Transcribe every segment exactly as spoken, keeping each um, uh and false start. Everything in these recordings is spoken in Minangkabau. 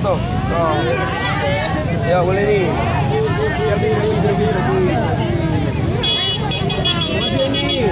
Tuh, tuh. Ya, boleh ni. Selfie, selfie, selfie, selfie. Boleh ni.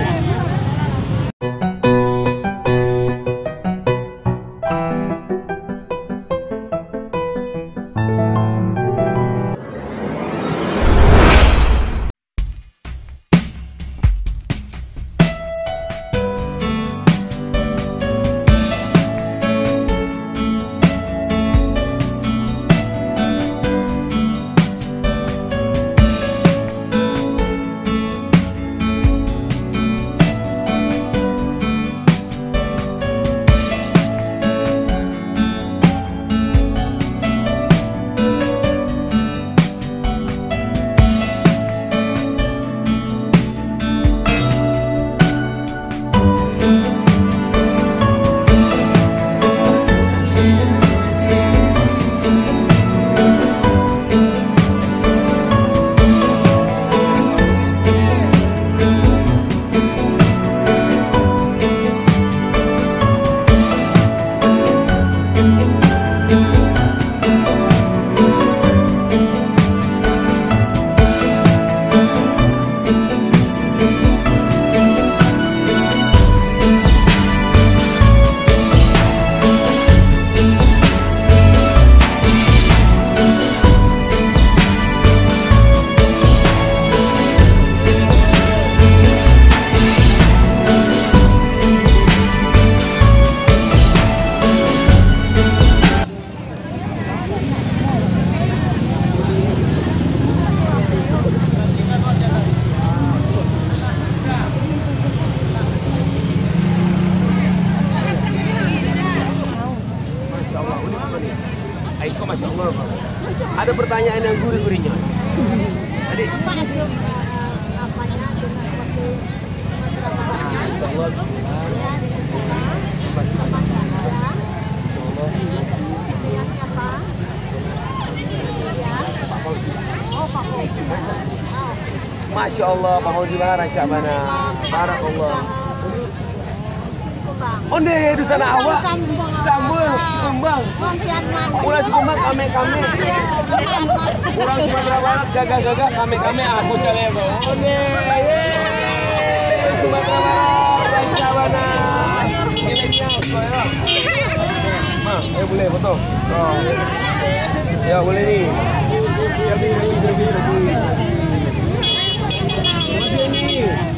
Masya Allah, unik sekali. Ai, kok Masya Allah, Bang? Ada pertanyaan yang gurih-gurihnya. Tadi. Masya Allah. Masya Allah. Masya Allah, Bang Fauzi, rancak bana. Barakallah. Onde, dusanak awak. Sambal, kumbang. Urang Sikumbang, kamek-kamek. Urang Sumatera Barat, gagah-gagah, kamek-kamek. Aku cari aku. Onde, yeay. Sumatera Barat, rancak bana. Milenial, koyo. Ma, eh, boleh foto? Oh. Ya, boleh ni. Selfie, selfie, selfie, selfie. Boleh ni.